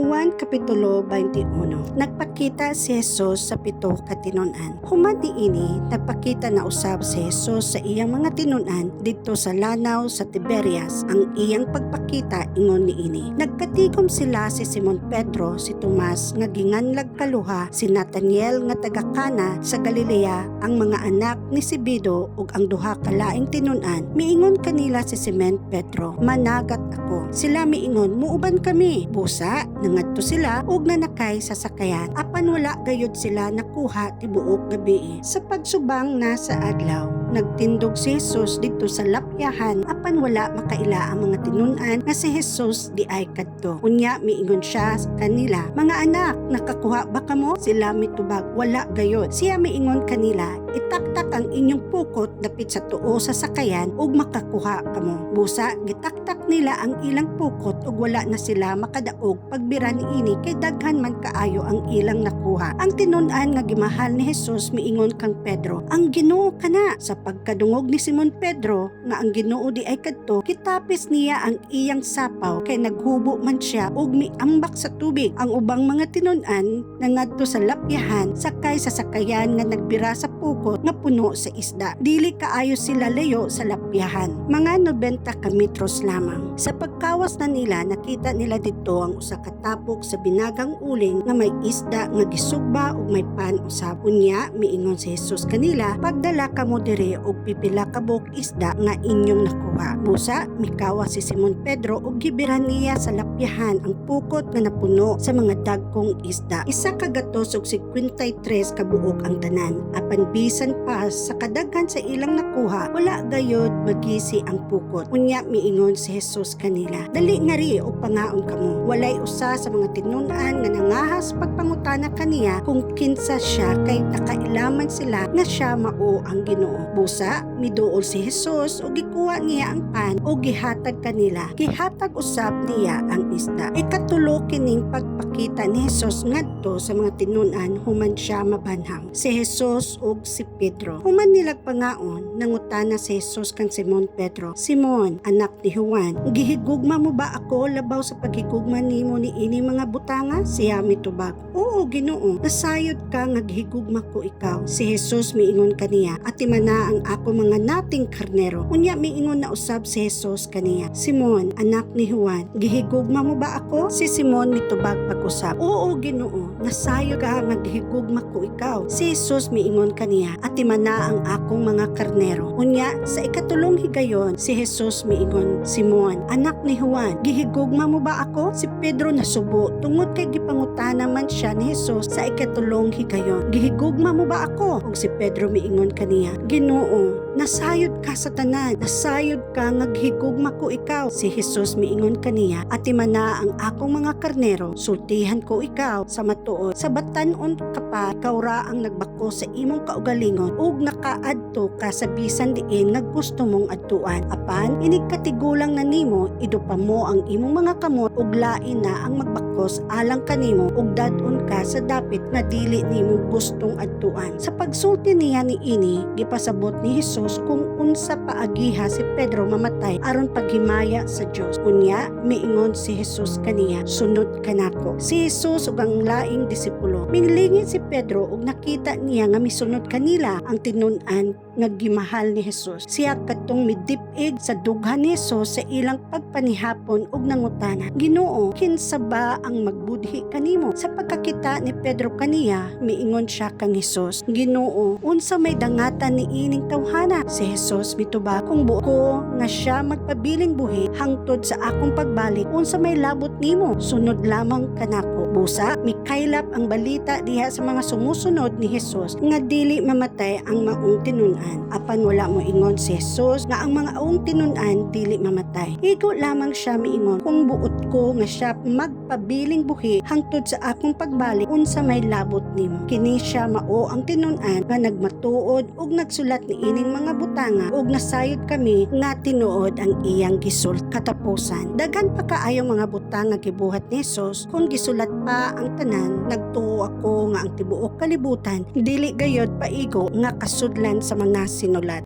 Juan Kapitulo 21. Nagpakita si Jesus sa pito ka tinun-an. Human niini, nagpakita na usab si Jesus sa iyang mga tinun-an didto sa lanaw sa Tiberias. Ang iyang pagpakita ingon niini. Nagkatigom sila si Simon Pedro, si Tomas nga ginganlag Kaluha, si Nathaniel nga taga Cana sa Galilea, ang mga anak ni Zebedeo ug ang duha ka laing tinun-an. Miingon kanila si Simon Pedro, "Managat ako." Sila miingon, "Muuban kami." Busa, nangadto sila ug nanakay sa sakayan. Apan wala gayud sila nakuha tibuok gabi. Sa pagsubang na sa adlaw, nagtindog si Jesus didto sa lapyahan, apan wala makaila ang mga tinun-an nga si Jesus diay kadto. Unya miingon siya sa kanila, "Mga anak, nakakuha ba kamo?" Sila mitubag, "Wala gayud." Siya miingon kanila, "Itaktak ang inyong pukot dapit sa tuo sa sakayan ug makakuha kamo." Busa gitaktak nila ang ilang pukot ug wala na sila makadaog pagbira niini kay daghan man kaayo ang ilang nakuha. Ang tinun-an nga gimahal ni Jesus miingon kang Pedro, "Ang Ginoo kana." Sa pagkadungog ni Simon Pedro nga ang Ginoo diay kadto, gitapis niya ang iyang sapaw kay naghubo man siya ug miambak sa tubig. Ang ubang mga tinun-an nangadto sa lapyahan sakay sa sakayan nga nagbira sa pukot nga puno sa isda. Dili kaayo sila layo sa lapyahan, mga 90 ka metros lamang. Sa pagkawas na nila, nakita nila didto ang usa ka tapok sa binagang uling nga may isda nga gisugba ug may pan usab. Unya miingon si Jesus kanila, "Pagdala kamo diri og pipila ka buok isda nga inyong nakuha." Busa mikawas si Simon Pedro ug gibiran niya sa lapyahan ang pukot nga napuno sa mga dagkong isda. 153 ka buok ang tanan. Apan bisan pa sa kadaghan sa ilang nakuha, wala gayod magisi ang pukot. Unya miingon si Jesus kanila, "Dali ngari og pangaon kamo." Walay usa sa mga tinun-an nga nangahas pagpangutana kaniya kung kinsa siya kay nakailaman sila nga siya mao ang Ginoo. Busa miduol si Jesus ug gikuha niya ang pan ug gihatag kanila. Gihatag usab niya ang isda. Ikatulo kining pagpakita ni Jesus ngadto sa mga tinun-an human siya mabanhaw. Si Jesus ug si Pedro. Human nilag pangaon, nangutana si Jesus kang Simon Pedro, "Simon, anak ni Juan, gihigugma mo ba ako labaw sa paghigugma nimo niini mga butanga?" Siya mitubag, "Oo, Ginoo, nasayod ka nga gihigugma ko ikaw." Si Jesus miingon kaniya, "Atimana ang ako mga nating karnero." Unya miingon na usab si Jesus kaniya, "Simon, anak ni Juan, gihigugma mo ba ako?" Si Simon mitubag pag-usab, "Oo, Ginoo, nasayod ka nga gihigugma ko ikaw." Si Jesus miingon kaniya, "Atimana ang akong mga karnero." Unya sa ikatulong higayon, si Jesus miingon, "Simon, anak ni Juan, gihigugma mo ba ako?" Si Pedro nasubo tungod kay gipangutana man siya ni Jesus sa ikatulong higayon, "Gihigugma mo ba ako?" Ug si Pedro miingon kaniya, "Ginoo, nasayod ka sa tanan, nasayod ka nga gihigugma ko ikaw." Si Jesus miingon kaniya, "Atimana ang akong mga karnero. Sultihan ko ikaw sa matuod, sa batan-on ka pa, ikaw ra ang nagbako sa imong kaugalingon ug nakaadto ka sa bisan diin nga gusto mong adtuan. Apan inig katigulang na nimo, idupa mo ang imong mga kamot ug lain na ang magbakos alang kanimo ug dad-on ka sa dapit nga dili nimo gustong adtuan." Sa pagsulti niya niini, gipasabot ni Jesus kung unsa paagiha si Pedro mamatay aron paghimaya sa Dios. Unya miingon si Jesus kaniya, "Sunod kanako." Si Jesus ug ang laing disipulo. Minlingit si Pedro ug nakita niya nga misunod kanila ang tinun-an nga gimahal ni Jesus. Siya katong midip-ig sa dughan ni Jesus sa ilang pagpanihapon ug nangutana, "Ginoo, kinsa ba ang magbudhi kanimo?" Sa pagkakita ni Pedro kaniya, miingon siya kang Jesus, "Ginoo, unsa may dangatan ni ining tawhana?" Si Jesus mitubag, "Kung buot ko nga siya magpabiling buhi hangtod sa akong pagbalik, unsa may labot nimo? Sunod lamang kanako." Busa mikaylap ang balita diha sa mga sumusunod ni Jesus nga dili mamatay ang maong tinun-an. Apan wala mo ingon si Jesus nga ang mga maong tinun-an dili mamatay. Igo lamang siya miingon, "Kung buot ko nga siya magpabiling buhi hangtod sa akong pagbalik, unsa may labot nimo?" Kini siya mao ang tinun-an nga nagmatuod ug nagsulat ni ining mga butanga ug nasayod kami nga tinuod ang iyang gisulti. Katapusan. Daghan pa kaayong mga butang nga gibuhat ni Jesus. Kung gisulat pa ang tanan, nagtuo ako nga ang tibuok kalibutan dili gayod paigo nga kasudlan sa mga sinulat.